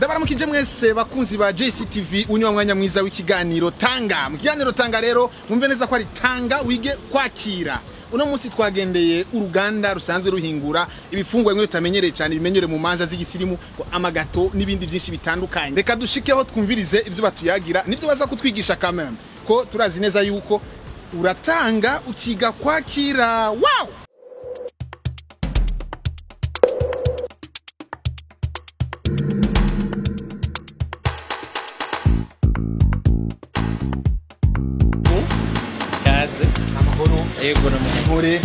Ndabaramukije mwese bakunzi ba JCTV. Unywa mwanya mwiza w'ikiganiro Tanga. Mu kiganiro Tanga rero, mwumve neza ko ari Tanga wige kwakira. Uno munsi twagendeye uruganda rusanzwe ruhingura ibifungwa bimwe bitamenyereye cyane, bimenyere mu manza z'igisirimu, amagâteaux n'ibindi byinshi bitandukanye. Reka dushikeho twumvirize ibyo batuyagira nibyo baza kutwigisha kameme, ko turazi neza yuko uratanga ukiga kwakira. Wow! Kaze. Amahoro. Yego, namahoro. Nkore.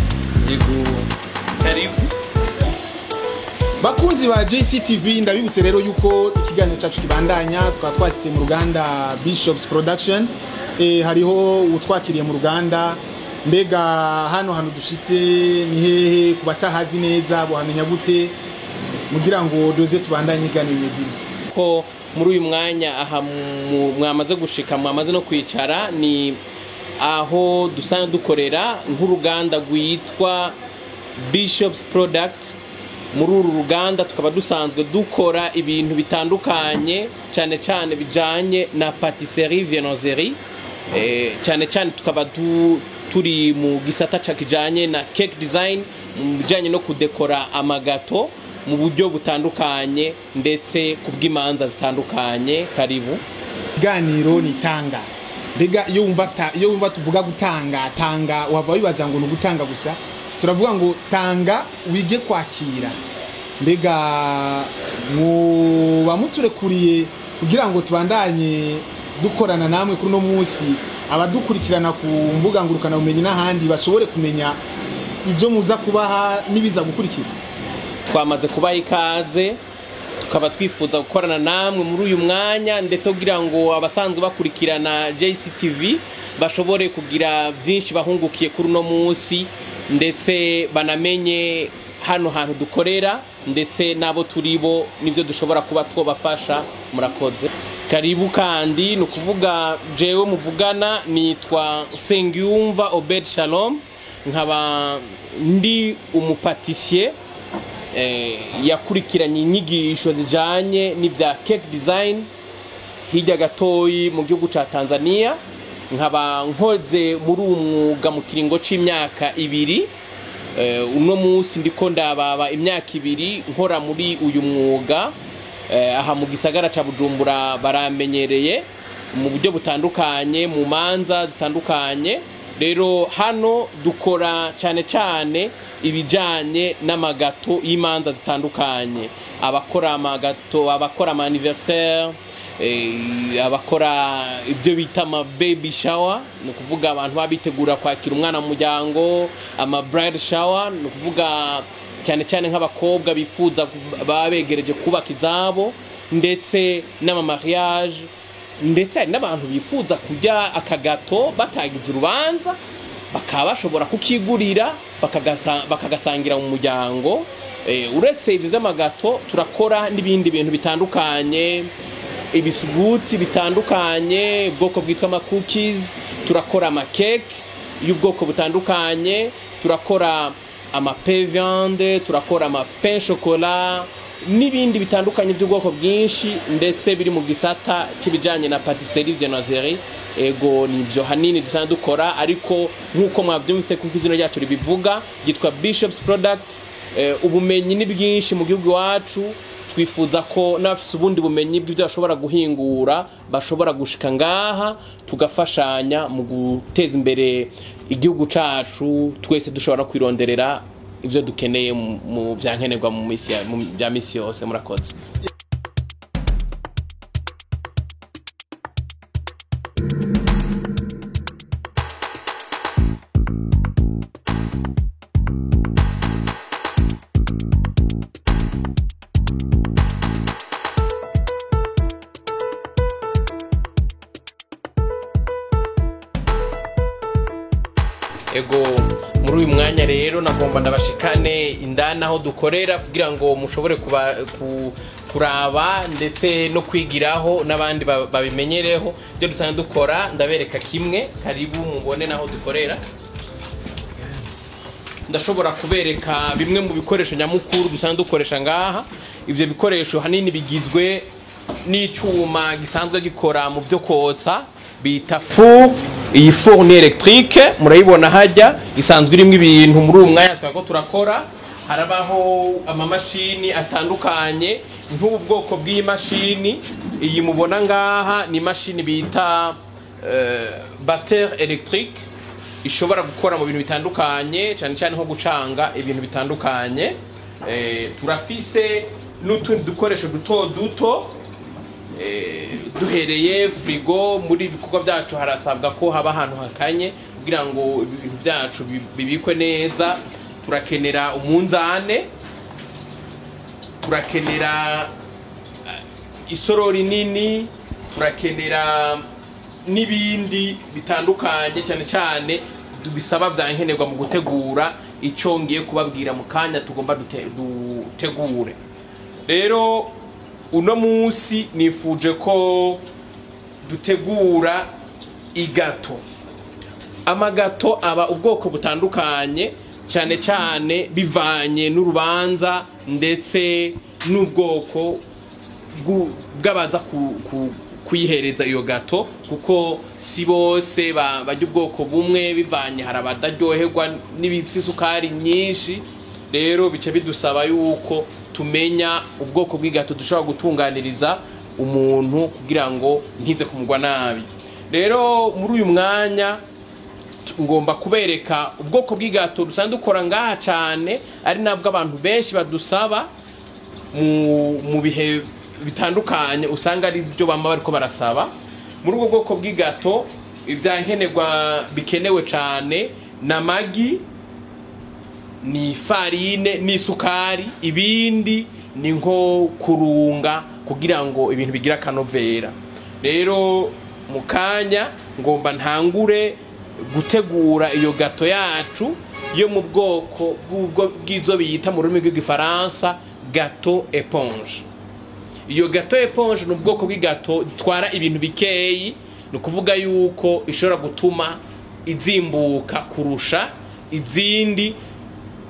Yego, karibu. Bakunzi ba JCTV, ndabibutse rero yuko ikiganiro cyacu kibandanya. Tukaba twashyitse mu ruganda Bishops Production. Hariho utwakiriye mu ruganda. Mbega hano hantu dushitse ni hehe? Ku batahazi neza bohamenya gute mugira ngo doze tubandanye iganiro nyezina? Ko muri uyu mwanya aha mwamaze gushika, mwamaze no kwicara, ni aho dusanzwe dukorera nk'uruganda rwitwa Bishops Product. Muri uru ruganda tukaba dusanzwe dukora ibintu bitandukanye, cyane cyane bijanye na patisserie viennoiserie. Cyane cyane tukaba turi mu gisata ca kijanye na cake design, mu bijanye no kudekora amagâteaux mu buryo butandukanye, ndetse ku bw'imanza zitandukanye. Karibu. Ikiganiro ni Tanga. Mbega iyo wumva tuvuga gutanga, tanga, wava wibaza ngo ni ugutanga gusa. Turavuga ngo tanga wige kwakira. Mbega muba muturekuriye kugira ngo tubandanye dukorana namwe kuri uno munsi, abadukurikirana ku mbuga ngurukanabumenyi n'ahandi bashobore kumenya ibyo muza kubaha n'ibiza gukurikira? Twamaze kubaha ikaze, tukaba twifuza gukorana namwe muri uyu mwanya, ndetse kugira ngo abasanzwe bakurikirana JCTV bashobore kugira byinshi bahungukiye kuri uno munsi, ndetse banamenye hano hantu dukorera, ndetse n'abo turi bo n'ibyo dushobora kuba twobafasha. Murakoze, karibu. Kandi ni ukuvuga jewe muvugana nitwa Nsengiyumva Obed Shalom, nkaba ndi umupâtissier yakurikiranye inyigisho zijanye n'ibya cake design hirya gatoyi mu gihugu ca Tanzania, nkaba nkoze muri uwo mwuga mu kiringo c'imyaka 2. Uno munsi ndiko ndababa imyaka 2 nkora muri uyu mwuga. Aha mu gisagara ca Bujumbura baramenyereye mu buryo butandukanye, mu manza zitandukanye. Rero hano dukora cyane cyane ibijanye n'amagâteaux y'imanza zitandukanye, abakora amagâteaux, abakora ama anniversaire, abakora ibyo bita ama baby shower, ni ukuvuga abantu baba bitegura kwakira umwana mu muryango, ama bride shower, ni ukuvuga cyane cyane nk'abakobwa bifuza baba begereje kubaka izabo, ndetse n'ama mariage, ndetse hari n'abantu bifuza kurya akagâteau batagize urubanza, bakaba bashobora kukigurira bakagasangira mu muryango. Uretse ibyo by'amagâteaux, turakora n'ibindi bintu bitandukanye, ibisuguti bitandukanye, ubwoko bwitwa ama cookies, turakora amakeke y'ubwoko butandukanye, turakora ama pain viande, turakora ama pain chocolat n'ibindi bitandukanye by'ubwoko bwinshi, ndetse biri mu gisata cy'ibijyanye na patisserie viennoiserie. Ego, nivyo hanini dusanzwe dukora. Ariko nk'uko mwavyumvise, kuko izina ryacu ribivuga, ryitwa Bishops Product, ubumenyi ni bwinshi mu gihugu iwacu. Twifuza ko n'abafise ubundi bumenyi bw'ibyo bashobora guhingura bashobora gushika ngaha, tugafashanya mu guteza imbere igihugu cacu, twese dushobora no kwironderera ivyo dukeneye mu vyankenerwa mu bya misi yose. Murakoze. Ego, muri uyu mwanya rero nagomba ndabashikane indani aho dukorera, kugira ngo mushobore kuraba ndetse no kwigiraho n'abandi babimenyereho ibyo dusanzwe dukora. Ndabereka kimwe. Karibu mubone naho dukorera. Ndashobora kubereka bimwe mu bikoresho nyamukuru dusanzwe dukoresha ngaha. Ivyo bikoresho hanini bigizwe n'icuma gisanzwe gikora mu vyo kotsa bita four. Iyi four ni électrique, murayibona hajya, isanzwe irimwo ibintu. Muri uyu mwanya twako turakora, harabaho amamashini atandukanye, nk'ubu bwoko bw'iyi mashini. Iyi mubona ngaha ni imashini bita batteur électrique, ishobora gukora mu bintu bitandukanye, cyane cyane nko gucanga ibintu bitandukanye. Turafise n'utundi dukoresho duto duto. Duhereye frigo, muri ibikorwa byacu harasabwa ko haba ahantu hakanye kugira ngo ibintu byacu bibikwe neza. Turakenera umunzane, turakenera isorori nini, turakenera n'ibindi bitandukanye, cyane cyane bisaba vya nkenerwa mu gutegura icyo ngiye kubabwira mu kanya tugomba dutegure. Rero uno munsi nifuje ko dutegura igâteau. Amagâteau aba ubwoko butandukanye, cyane cyane bivanye n'urubanza ndetse n'ubwoko bw'abaza kuyihereza iyo gâteau, kuko si bose barya ubwoko bumwe. Bivanye, hari abadaryoherwa n'ibifite isukari nyinshi. Rero bice bidusaba yuko tumenya ubwoko bw'igâteau dushobora gutunganiriza umuntu kugira ngo ntize kumugwa nabi. Rero muri uyu mwanya ngomba kubereka ubwoko bw'igâteau dusanzwe dukora ngaha cyane, ari nabwo abantu benshi badusaba mu bihe bitandukanye, usanga ari byo bama bariko barasaba. Muri ubwo bwoko bw'igâteau, ivyankenerwa bikenewe cyane na magi, ni farine n'isukari. Ibindi ni nko kurunga kugira ngo ibintu bigire akanovera. Rero mu kanya ngomba ntangure gutegura iyo gâteau yacu yo mu bwoko bw'izo biyita mu rurimi rw'Igifaransa gâteau éponge. Iyo gâteau éponge ni ubwoko bw'igâteau zitwara ibintu bikeyi, ni ukuvuga yuko ishobora gutuma izimbuka kurusha izindi,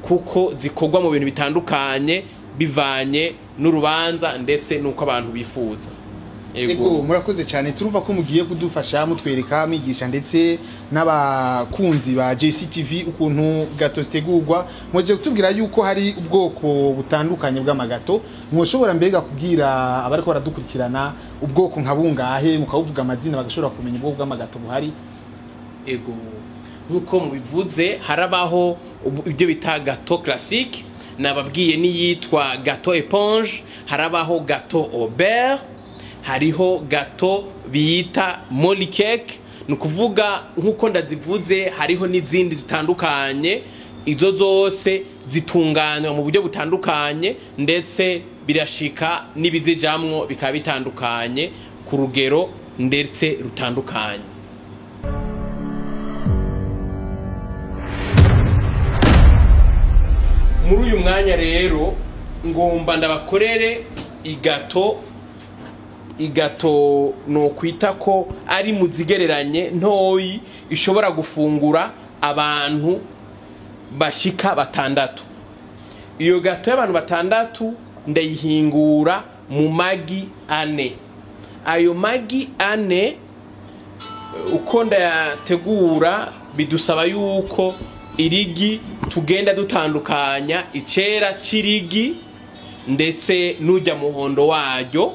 kuko zikorwa mu bintu bitandukanye bivanye n'urubanza ndetse n'uko abantu bifuza. Ego, murakoze cyane. Turumva ko mugiye kudufasha, mutwereka, mwigisha ndetse n'abakunzi ba JCTV ukuntu gâteau zitegurwa. Muje kutubwira yuko hari ubwoko butandukanye bw'amagâteau. Mwoshobora mbega kubwira abariko baradukurikirana ubwoko nka bungahe, mukabuvuga amazina, bagashobora kumenya ubwoko bw'amagâteau buhari? Ego, nk'uko mubivuze, harabaho ibyo bita gâteau classique, nababwiye n'iyitwa gâteau éponge, harabaho gâteau au beurre, hariho gâteau bita molly cake. Ni ukuvuga nk'uko ndazivuze, hariho n'izindi zitandukanye. Izo zose zitunganywa mu buryo butandukanye, ndetse birashika n'ibizijamwo bikaba bitandukanye ku rugero ndetse rutandukanye. Muri uyu mwanya rero ngomba ndabakorere igâteau. Igâteau nokwita ko ari mu zigereranye ntoyi, ishobora gufungura abantu bashika batandatu. Iyo gâteau y'abantu batandatu ndayihingura mu magi 4. Ayo magi 4, uko ndayategura, bidusaba yuko irigi tugenda dutandukanya icera c'irigi ndetse n'ujya muhondo waryo,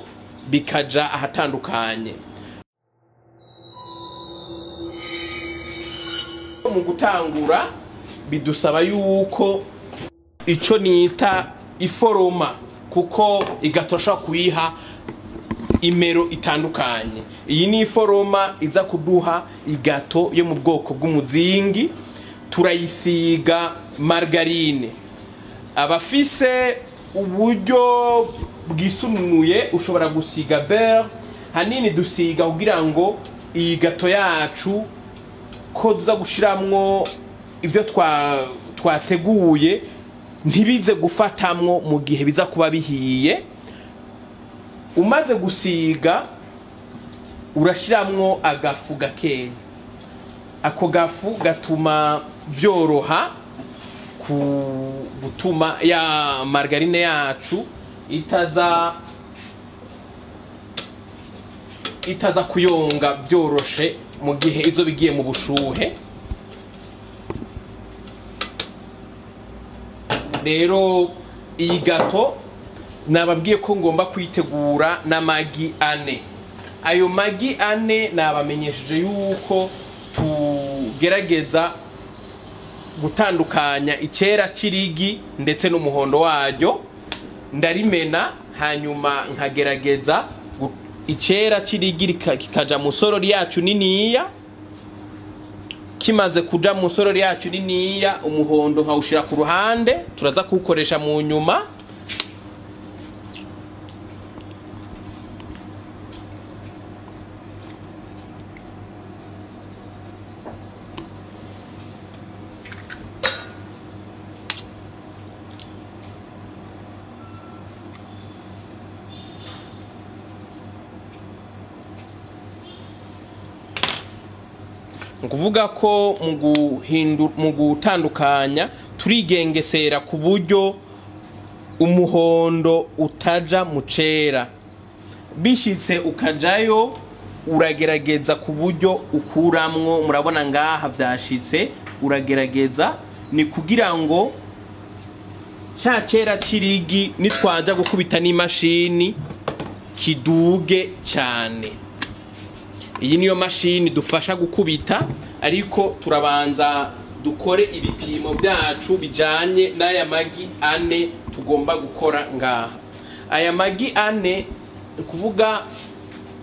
bikaja ahatandukanye. Mu gutangura bidusaba yuko ico nita iforoma, kuko igâteau ashobora kuyiha imero itandukanye. Iyi ni iforoma iza kuduha igâteau yo mu bwoko bw'umuzingi. Turayisiga margarine. Abafise uburyo bwisununuye ushobora gusiga beurre. Hanini dusiga kugira ngo iyi gâteau yacu, ko tuza gushiramwo ivyo twateguye, ntibize gufatamwo mu gihe biza kuba bihiye. Umaze gusiga, urashiramwo agafu gakeya. Ako gafu gatuma vyoroha ku gutuma ya margarine yacu itaza itaza kuyonga vyoroshe mu gihe izo bigiye mu bushuhe. Rero iyi gato nababwiye ko ngomba kuyitegura n'amagi 4. Ayo magi 4 nabamenyesheje yuko tugerageza gutandukanya icyera c'irigi ndetse n'umuhondo waryo. Ndarimena hanyuma nkagerageza icyera c'irigi kikaja mu sorori yacu niniya. Kimaze kuja mu sorori yacu niniya, umuhondo nkawushira ku ruhande, turaza kuwukoresha mu nyuma. Kuvuga ko mu gutandukanya turigengesera ku buryo umuhondo utaja mu cera. Bishitse ukajayo uragerageza ku buryo ukuramwo, murabona ngaha vyashitse, uragerageza ni kugira ngo cya cera c'irigi nitwaja gukubita n'imashini kiduge cyane. Iyi niyo mashini dufasha gukubita, ariko turabanza dukore ibipimo byacu bijanye n'aya magi 4 tugomba gukora ngaha. Aya magi 4 kuvuga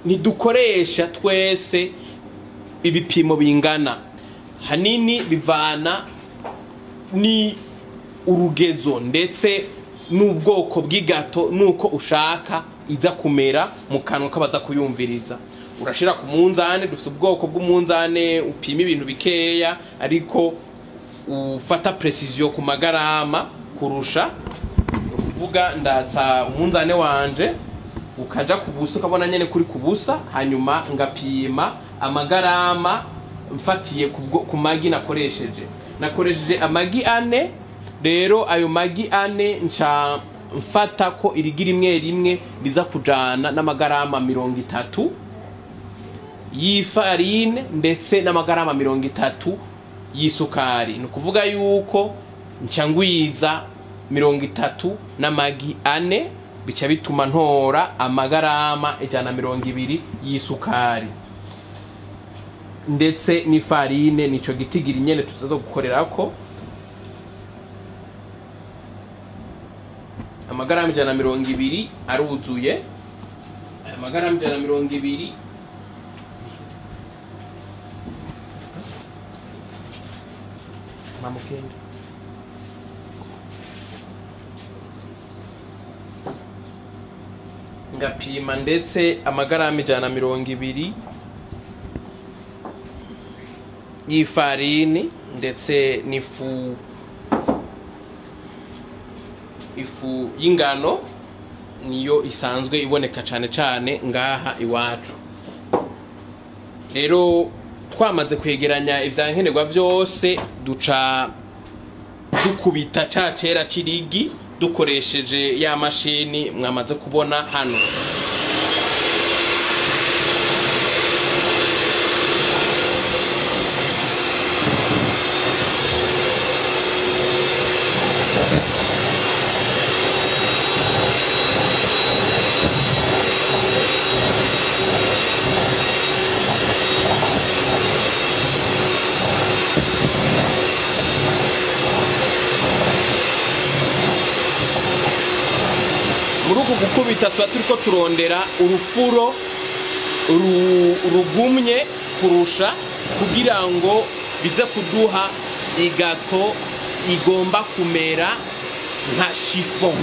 ntidukoresha twese ibipimo bingana, hanini bivana ni urugezo ndetse n'ubwoko bw'igato nuko ushaka iza kumera mu kanwa kabaza kuyumviriza. Urashira ku munzane, dufite ubwoko bw'umunzane upima ibintu bikeya ariko ufata precision ku magarama kurusha. Kuvuga ndatsa umunzane wanje ukaja kubusa, ukabona nyene kuri kubusa, hanyuma ngapima amagarama mfatiye ku magi nakoresheje. Nakoresheje amagi 4. Rero ayo magi 4 nca mfata ko irigi rimwe rimwe riza kujana n'amagarama 30 y'ifarine ndetse n'amagarama 30 y'isukari. Ni ukuvuga yuko nca ngwiza 30 n'amagi 4, bica bituma ntora amagarama 120 y'isukari ndetse n'ifarine. Nico gitigira nyene tuzaza gukorerako amagarama 120 aruzuye. Amagarama 120 mamukende. Ngapima ndetse amagarama 120 y'ifarini ndetse n'ifu ifu y'ingano niyo isanzwe iboneka cyane cyane ngaha iwacu. Rero twamaze kwegeranya ivyankenerwa vyose, duca dukubita ca cera c'irigi dukoresheje ya mashini mwamaze kubona hano. Muri uku gukubita tuba turiko turondera urufuro rugumye kurusha kugira ngo bize kuduha igato igomba kumera nka chiffon.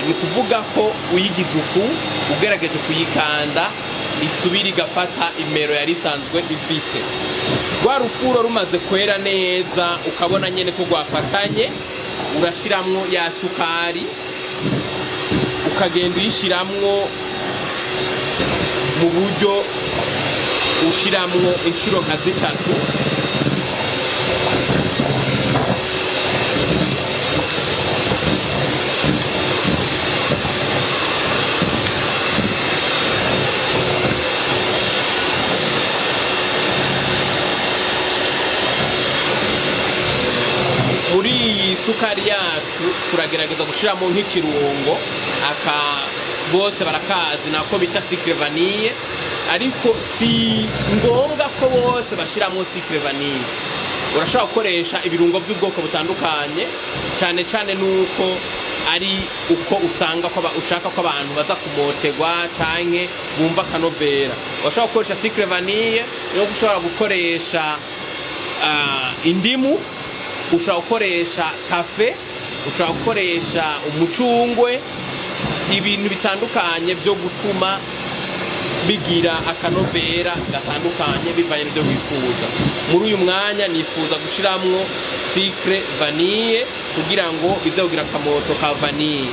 Ni kuvuga ko uyigize uku ugerageje kuyikanda isubira igafata imero yari isanzwe ifise. Rwa rufuro rumaze kwera neza ukabona nyene ko rwafatanye, urashiramwo ya sukari ukagenda uyishiramwo mu buryo ushiramwo inshuro nka zitatu. Isukari yacu turagerageza gushiramo nk'ikirungo aka bose barakazi nako bita sucre vanille, ariko si ngombwa ko bose bashiramo sucre vanille. Urashobora gukoresha ibirungo by'ubwoko butandukanye, cyane cyane nuko ari uko usanga ko ushaka ko abantu baza kumoterwa canke bumva akanovera. Urashobora gukoresha sucre vanille, niyo ushobora gukoresha indimu, ushobora gukoresha kafe, ushobora gukoresha umucungwe, ibintu bitandukanye byo gutuma bigira akanovera gatandukanye bivanye n'ibyo wifuza. Muri uyu mwanya nifuza gushiramwo sucre vanille kugira ngo bize kugira akamoto ka vanille.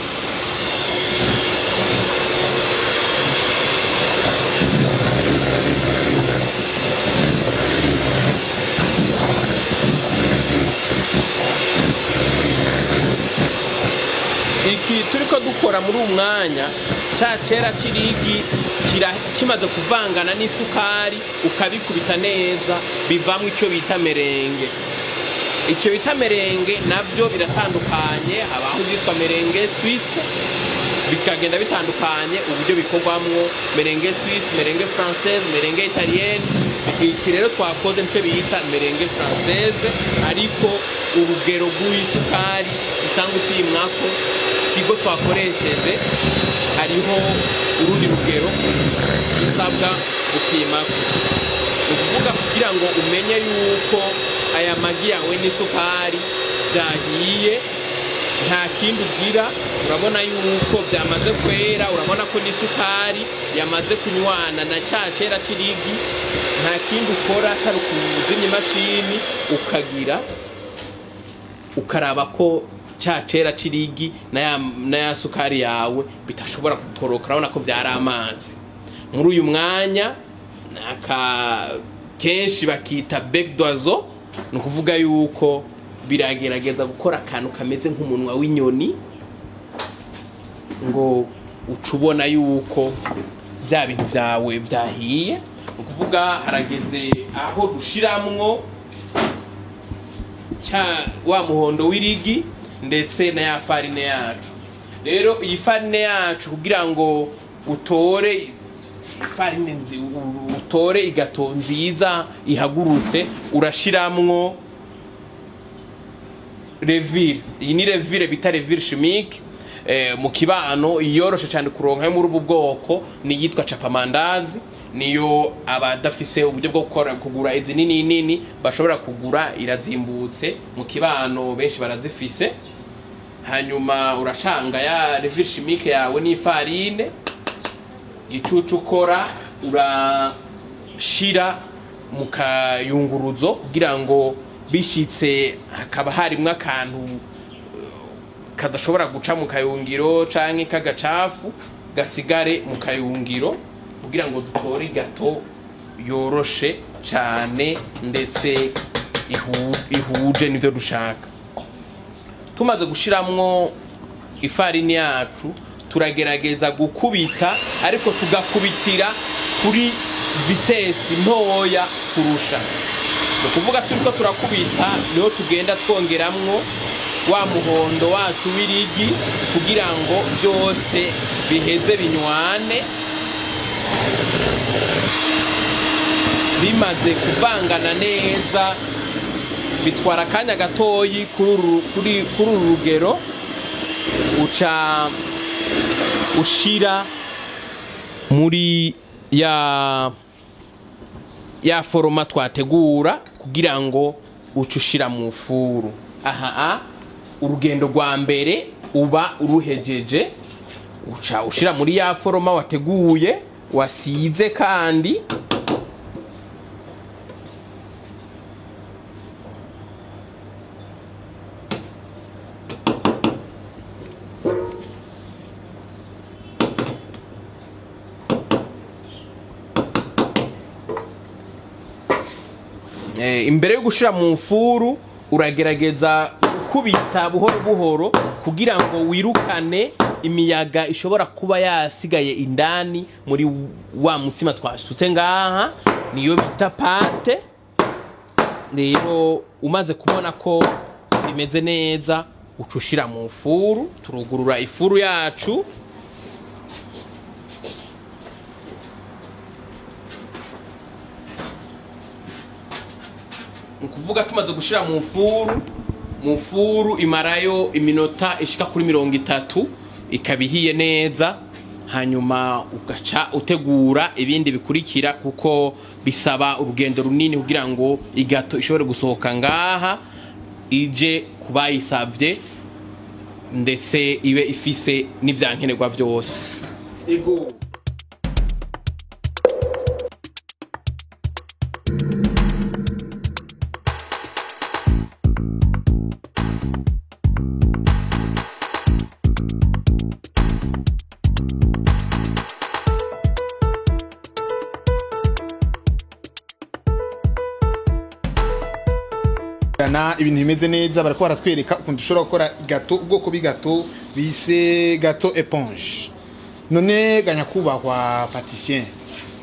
Iki turiko dukora muri uyu mwanya, ca cera c'irigi kimaze kuvangana n'isukari ukabikubita neza, bivamwo ico bita merenge. Ico bita merenge navyo biratandukanye, habaho ivyitwa merenge suisse, bikagenda bitandukanye uburyo bikorwamwo, merenge suisse, merenge française, merenge italienne. Iki rero twakoze nico bita merenge française, ariko urugero rw'isukari usanga upimwako sigo twakoresheje, hariho urundi rugero bisabwa gupimako. Ni ukuvuga kugira ngo umenye yuko aya magi yawe n'isukari byahiye, nta kindi ugira, urabona yuko byamaze kwera, urabona ko n'isukari yamaze kunywana na ca cera c'irigi. Nta kindi ukora atari ukuzimya imashini, ukagira ukaraba ko ca cera c'irigi na ya sukari yawe bitashobora gukoroka. Urabona ko vyari amazi. Muri uyu mwanya aka kenshi bakita bec d'oiseau, ni ukuvuga yuko biragerageza gukora akantu kameze nk'umunwa w'inyoni, ngo uca ubona yuko bya bintu vyawe vyahiye. Ni ukuvuga harageze aho dushiramwo ca wa muhondo w'irigi ndetse na ya farine yacu. Rero iyi farine yacu kugira ngo utore farine utore igato nziza ihagurutse, urashiramwo levure. Iyi ni levure bita levure chimique, mu kibano iyoroshe cyane kuronka yo muri ubu bwoko ni yitwa chapamandazi, niyo abadafise uburyo bwo gukora kugura izi nini nini bashobora kugura, irazimbutse mu kibano benshi barazifise. Hanyuma urashanga ya levure chimique yawe n'ifarine, icucu ukora urashira mu kayunguruzo kugira ngo bishitse hakaba harimwo akantu kadashobora guca mu kayungiro canke k'agacafu gasigare mu kayungiro, kugira ngo dutore gato yoroshe cane ndetse ihuje n'ivyo dushaka. Tumaze gushiramwo ifarini yacu turagerageza gukubita, ariko tugakubitira kuri vitesi ntoya kurusha. Ni ukuvuga turiko turakubita niho tugenda twongeramwo wa muhondo wacu w'irigi kugira ngo byose biheze binywane. Bimaze kuvangana neza bitwara akanya gatoyi kuri uru rugero, uca ushira muri ya foroma twategura kugira ngo uce ushira mu furu. Aha urugendo rwa mbere uba uruhejeje, uca ushira muri ya foroma wateguye wasize, kandi imbere yo gushira mu furu uragerageza gukubita buhoro buhoro kugira ngo wirukane imiyaga ishobora kuba yasigaye indani muri wa mutsima twasutse ngaha, niyo bita pate. Rero umaze kubona ko bimeze neza Uca ushira mu furu. Turugurura ifuru yacu. Ni ukuvuga tumaze gushira mu furu, imarayo iminota ishika kuri 30, ikaba ihiye neza. Hanyuma ugaca utegura ibindi bikurikira, kuko bisaba urugendo runini kugira ngo igato ishobore gusohoka ngaha ije kubayisavye, ndetse ibe ifise n'ivyankenerwa vyose. Ego. Na ibintu bimeze neza, bariko baratwereka ukuntu dushobora gukora gato, ubwoko bw'igato bise gâteau éponge. None ga nyakubahwa pâtissier,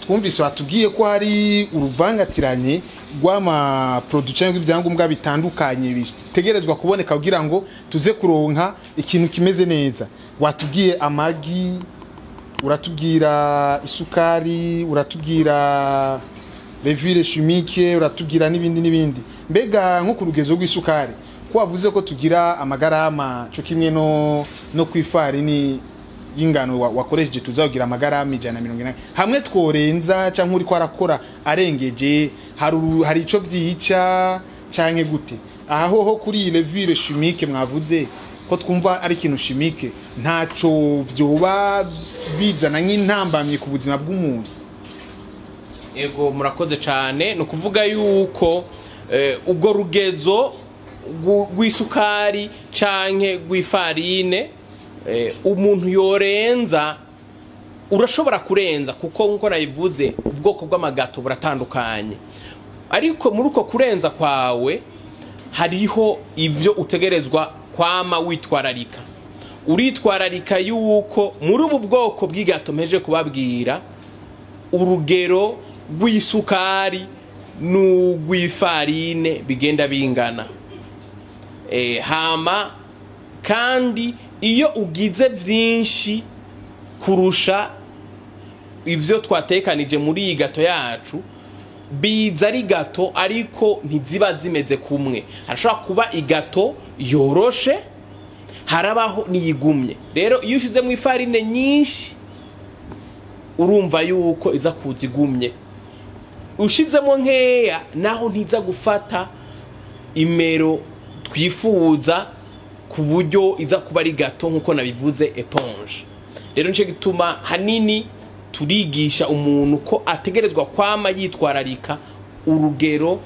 twumvise batubwiye ko hari uruvangatiranye rw'ama produits cyangwa ibyangombwa bitandukanye bitegerezwa kuboneka kugira ngo tuze kuronka ikintu kimeze neza. Watubwiye amagi, uratubwira isukari, uratubwira levure chimique, uratubwira n'ibindi n'ibindi. Mbega nko ku rugezo rw'isukari, ko wavuze ko tugira amagarama cyo kimwe no kwifarini y'ingano wakoresheje, tuzagira amagarama 180, hamwe tworenza cyangwa uri ko arakora arengeje, hari ico vyica canke gute? Aha hoho kuri iyi levure chimique mwavuze ko twumva ari ikintu chimique, ntaco vyoba bizana nk'intambamyi ku buzima bw'umuntu? Ego, murakoze cyane. Ni ukuvuga yuko ubwo rugezo rw'isukari canke rw'ifarine, umuntu yorenza, urashobora kurenza, kuko nkuko nabivuze ubwoko bw'amagato buratandukanye. Ariko muri uko kurenza kwawe hariho ivyo utegerezwa kwama witwararika. Uritwararika yuko muri ubu bwoko bw'igato mpeje kubabwira, urugero rw'isukari n'urw'ifarine bigenda bingana. Hama kandi iyo ugize vyinshi kurusha ivyo twatekanije muri iyi gato yacu, biza ari gato ariko ntiziba zimeze kumwe. Harashobora kuba igato yoroshe, harabaho n'iyigumye. Rero iyo ushizemo ifarine nyinshi, urumva yuko iza kuza igumye. Ushizemo nkeya naho ntiza gufata imero twifuza, ku buryo iza kuba ari gato nk'uko nabivuze éponge. Rero nico gituma hanini turigisha umuntu ko ategerezwa kwama yitwararika urugero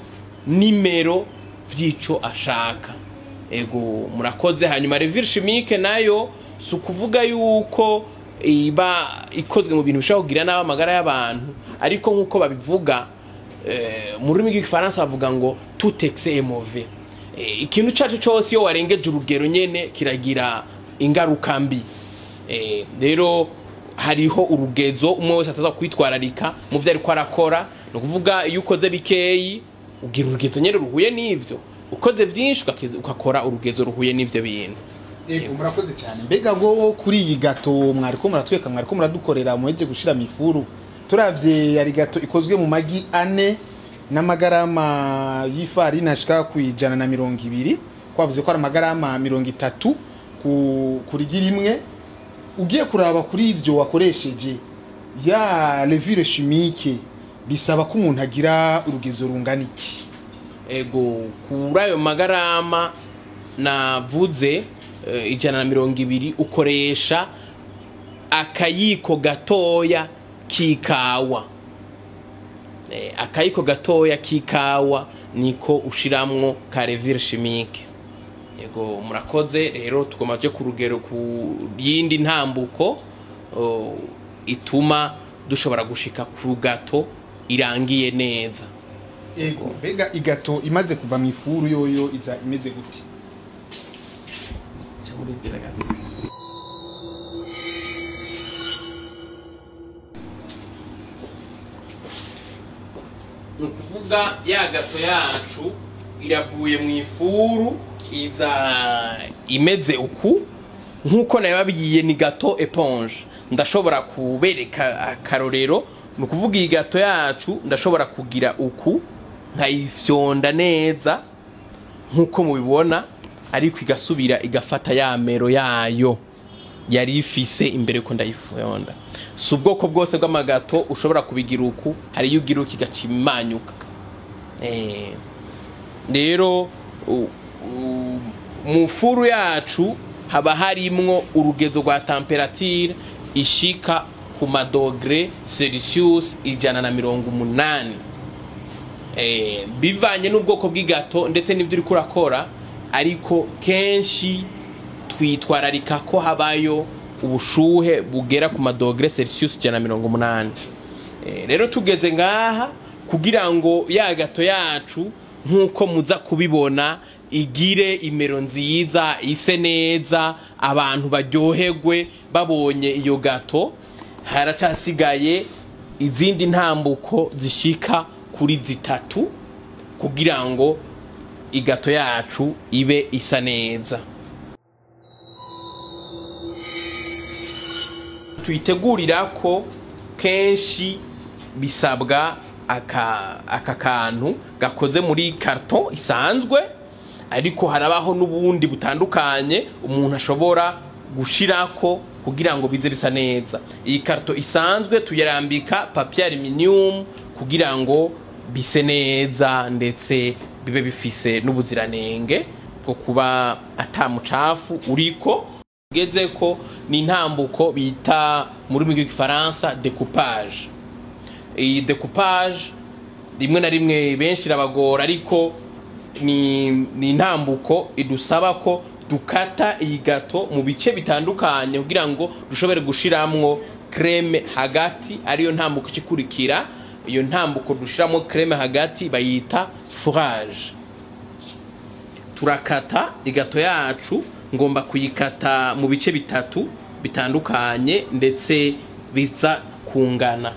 n'imero vy'ico ashaka. Ego, murakoze. Hanyuma levure chimique nayo si ukuvuga yuko iba ikozwe mu bintu bishobora kugira nabi amagara y'abantu, ariko nk'uko babivuga mu rurimi rw'igifaransa, bavuga ngo tout excès est mauvais. Ikintu cacu cose iyo warengeje urugero nyene kiragira ingaruka mbi. Rero hariho urugezo umwe wese ataza kwitwararika mu vyo ariko arakora. Ni ukuvuga iyo ukoze bikeyi ugira urugezo nyene ruhuye n'ivyo, ukoze vyinshi ugakora urugezo ruhuye n'ivyo bintu. Ego, murakoze cyane. Mbega ngo kuri iyi gato mwariko muratweka, mwariko muradukorera, muheje gushira mu ifuru, turavye yari gato ikozwe mu magi 4 n'amagarama y'ifarini ashika ku 120, kwavuze ko ari amagarama 30 ku rigi rimwe. Ugiye kuraba kuri ivyo wakoresheje ya levure chimique, bisaba ko umuntu agira urugezo rungana iki? Ego, kuri ayo magarama navuze 120, ukoresha akayiko gatoya k'ikawa. Akayiko gatoya k'ikawa niko ushiramwo ka levure chimique. Yego, murakoze. Rero tugomba tuje ku rugero ku yindi ntambuko ituma dushobora gushika ku gato irangiye neza. Ego, mbega igato imaze kuva mu ifuru yoyo iza imeze gute? Ca murindira gato. Ni ukuvuga ya gato yacu iravuye mu ifuru. Iza imeze uku nk'uko nabibabwiye, ni gâteau éponge. Ndashobora kubereka akarorero. Ni ukuvuga iyi gâteau yacu ndashobora kugira uku nkayifyonda neza nk'uko mubibona, ariko igasubira igafata ya mero yayo yari ifise imbere ko ndayifyonda. Si ubwoko bwose bw'ama gâteau ushobora kubigira uku, hari iyo ugira uku igaca imanyuka. Rero mu four yacu haba harimwo urugezo rwa température ishika ku ma degrés Celsius 180. Bivanye n'ubwoko bw'i gâteau ndetse n'ibyo uriko urakora, ariko kenshi twitwararika ko habayo ubushuhe bugera ku ma degrés Celsius 180. Rero tugeze ngaha kugira ngo ya gâteau yacu, nk'uko muza kubibona, igire imero nziza, ise neza, abantu baryoherwe babonye iyo gâteau. Haracasigaye izindi ntambuko zishika kuri zitatu kugira ngo i gâteau yacu ibe isa neza. Tuyitegurira ko kenshi bisabwa aka kantu gakoze muri carton isanzwe, ariko harabaho n'ubundi butandukanye umuntu ashobora gushirako kugira ngo bize bisa neza. Iyi carton isanzwe tuyarambika papier aluminium kugira ngo bise neza, ndetse bibe bifise n'ubuziranenge bwo kuba ata mucafu uriko. Ugeze ko ni intambuko bita mu rurimi rw'igifaransa découpage. Iyi découpage rimwe na rimwe benshi irabagora, ariko ni intambuko idusaba ko dukata iyi gâteau mu bice bitandukanye kugira ngo dushobore gushiramwo crème hagati, ariyo ntambuko ikurikira. Iyo ntambuko dushiramo crème hagati bayita fourrage. Turakata i gâteau yacu. Ngomba kuyikata mu bice bitatu bitandukanye ndetse biza kungana.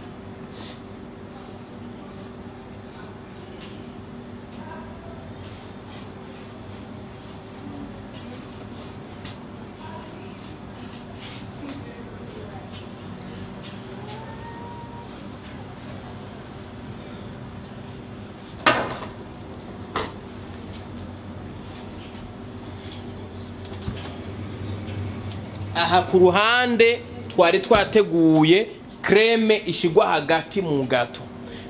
Aha ku ruhande twari twateguye crème ishigwa hagati mu gâteau.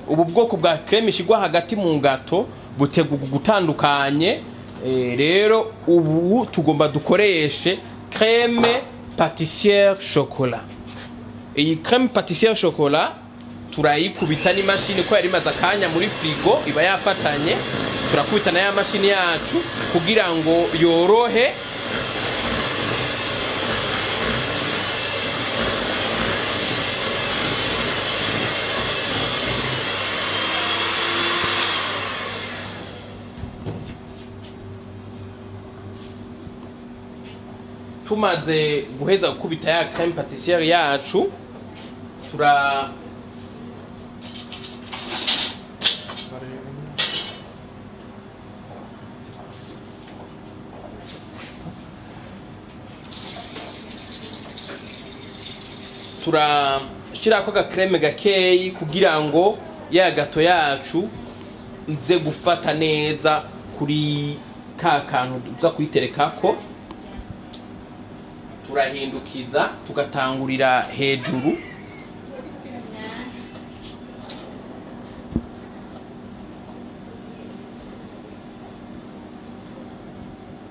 Ubu bwoko bwa crème ishigwa hagati mu gâteau butegurwa gutandukanye. Rero ubu tugomba dukoreshe crème pâtissière chocolat. Iyi crème pâtissière chocolat turayikubita n'imashini, ko yari imaze akanya muri frigo iba yafatanye. Turakubita na ya mashini yacu kugira ngo yorohe. Tumaze guheza gukubita ya crème pâtissière yacu, turashirako aga crème gakeyi kugira ngo ya gâteau yacu ize gufata neza kuri ka kantu tuza kuyiterekako. Turahindukiza, tugatangurira hejuru.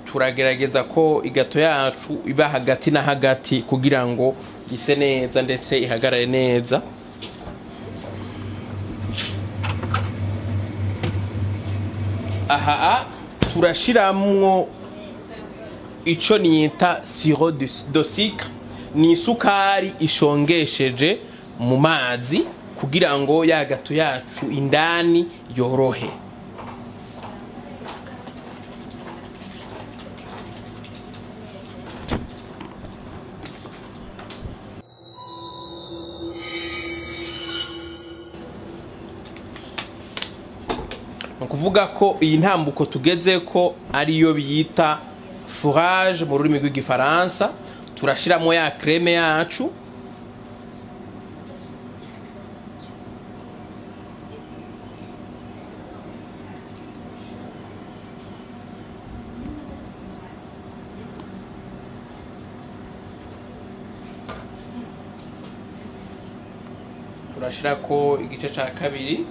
Turagerageza ko i gâteau yacu iba hagati na hagati kugira ngo ise neza ndetse ihagarare neza. Aha turashiramwo ico nita sirop de sucre, ni isukari ishongesheje mu mazi kugira ngo ya gâteau yacu indani yorohe. Ni ukuvuga ko iyi ntambuko tugeze ko ariyo bita fourrage mu rurimi rw'igifaransa. Turashiramo ya crème yacu. Turashirako igice ca kabiri.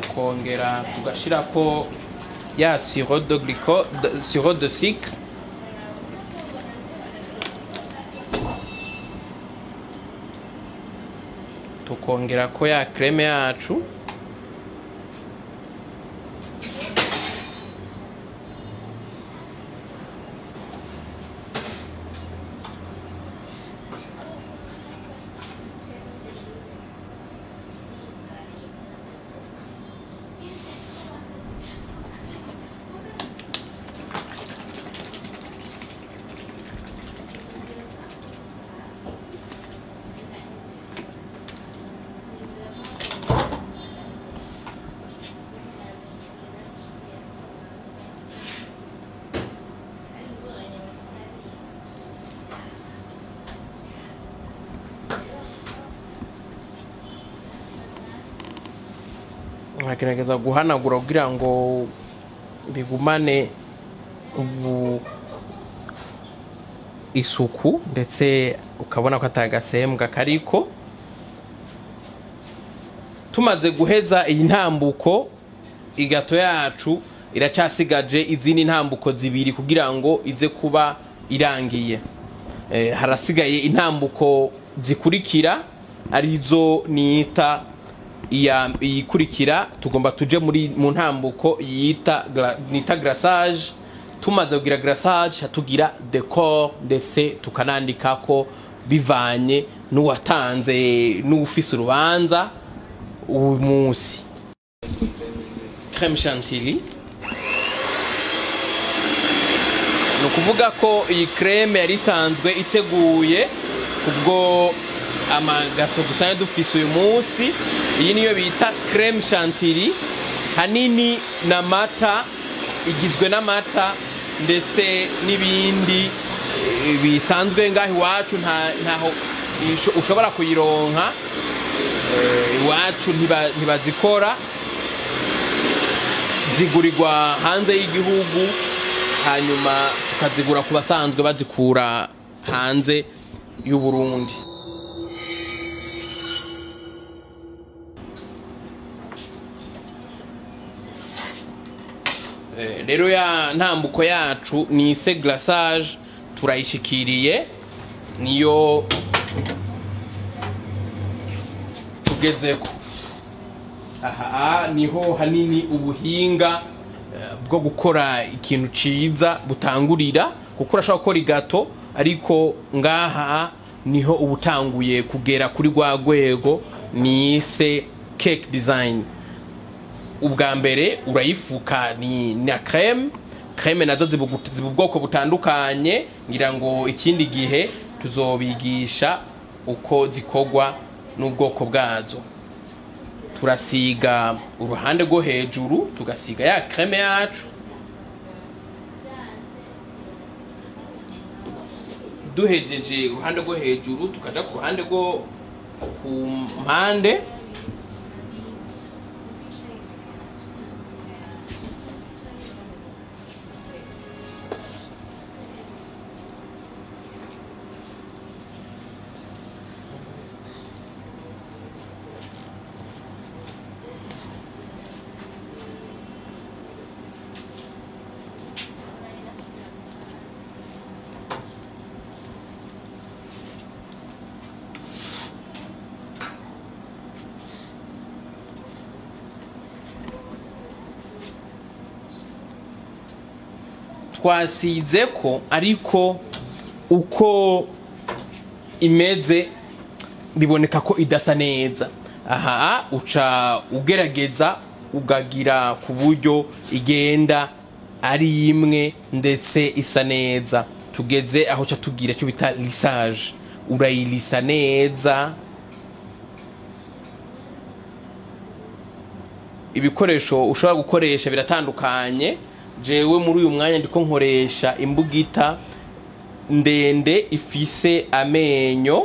Tukongera tugashirako ya sirop de glyco, sirop de sucre. Tukongerako ya crème yacu. Nkagerageza guhanagura kugira ngo bigumane ubu isuku, ndetse ukabona ko atagasembwa kariko. Tumaze guheza iyi ntambuko, igato yacu iracyasigaje izindi ntambuko zibiri kugira ngo ize kuba irangiye. Harasigaye intambuko zikurikira, arizo nita iyikurikira. Tugomba tuje muri mu ntambuko yita nita glaçage. Tumaze kugira glaçage, tugira décor, ndetse tukanandika ko bivanye n'uwatanze n'ufise urubanza uyu munsi. Crème chantilly, ni ukuvuga ko iyi crème yari isanzwe iteguye kubwo amagato dusanzwe dufise uyu munsi. Iyi niyo bita crème chantilly, hanini n'amata, igizwe n'amata ndetse n'ibindi bisanzwe ngaho iwacu ntaho ushobora kuyironka. Iwacu ntibazikora, zigurirwa hanze y'igihugu, hanyuma tukazigura ku basanzwe bazikura hanze y'u Burundi. Rero ya ntambuko yacu ni se glaçage, turayishikiriye, niyo tugezeko. Aha niho hanini ubuhinga bwo gukora ikintu ciza butangurira, kuko urashobora gukora igato, ariko ngaha niho ubutanguye kugera kuri rwa rwego nise cake design. Ubwa mbere urayifuka ni na crème. Crème nazo ziba ubwoko butandukanye, ngira ngo ikindi gihe tuzobigisha uko zikorwa n'ubwoko bwazo. Turasiga uruhande rwo hejuru, tugasiga ya crème yacu. Duhejeje uruhande rwo hejuru, tukaja ku ruhande rwo ku mpande. Twasize ko, ariko uko imeze biboneka ko idasa neza. Aha uca ugerageza ugagira ku buryo igenda ari imwe ndetse isa neza. Tugeze aho ca tugira icyo bita lissage, urayilisa neza. Ibikoresho ushobora gukoresha biratandukanye. Jewe muri uyu mwanya ndiko nkoresha imbugita ndende ifise amenyo.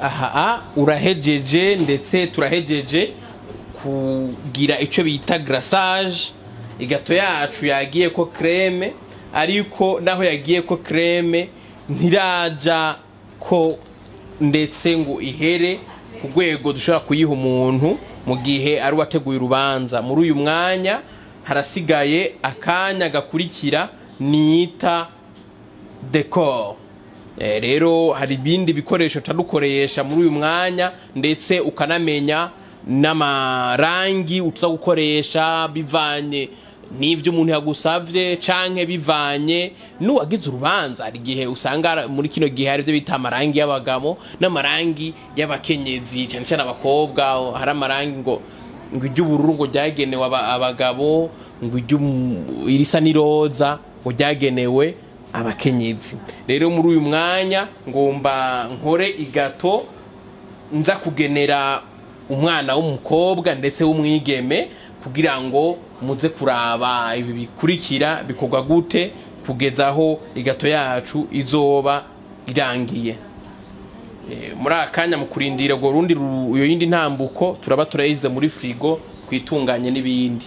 Aha urahejeje, ndetse turahejeje kugira icyo bita glaçage. Igato yacu yagiye ko crème, ariko naho yagiye ko crème ntiraja ko ndetse ngo ihere ku rwego dushobora kuyiha umuntu mu gihe ari uwateguye urubanza. Muri uyu mwanya harasigaye akanya gakurikira nita decor. Rero hari ibindi bikoresho dukoresha muri uyu mwanya, ndetse ukanamenya n'amarangi uza gukoresha bivanye n'ibyo umuntu yagusavye canke bivanye n'uwagize urubanza. Hari igihe usanga muri kino gihe hari ibyo bita amarangi y'abagabo n'amarangi y'abakenyezi, cyane cyane abakobwa. Hari amarangi ngo iry'ubururu ngo ryagenewe abagabo, ngo irisa n'iroza ngo ryagenewe abakenyezi. Rero muri uyu mwanya ngomba nkore igato nza kugenera umwana w'umukobwa ndetse w'umwigeme, kugira ngo muze kuraba ibi bikurikira bikorwa gute kugeza aho igato yacu izoba irangiye. Muri aka kanya mu kurindira urwo rundi iyo yindi ntambuko turaba turayize muri frigo kwitunganye n'ibindi.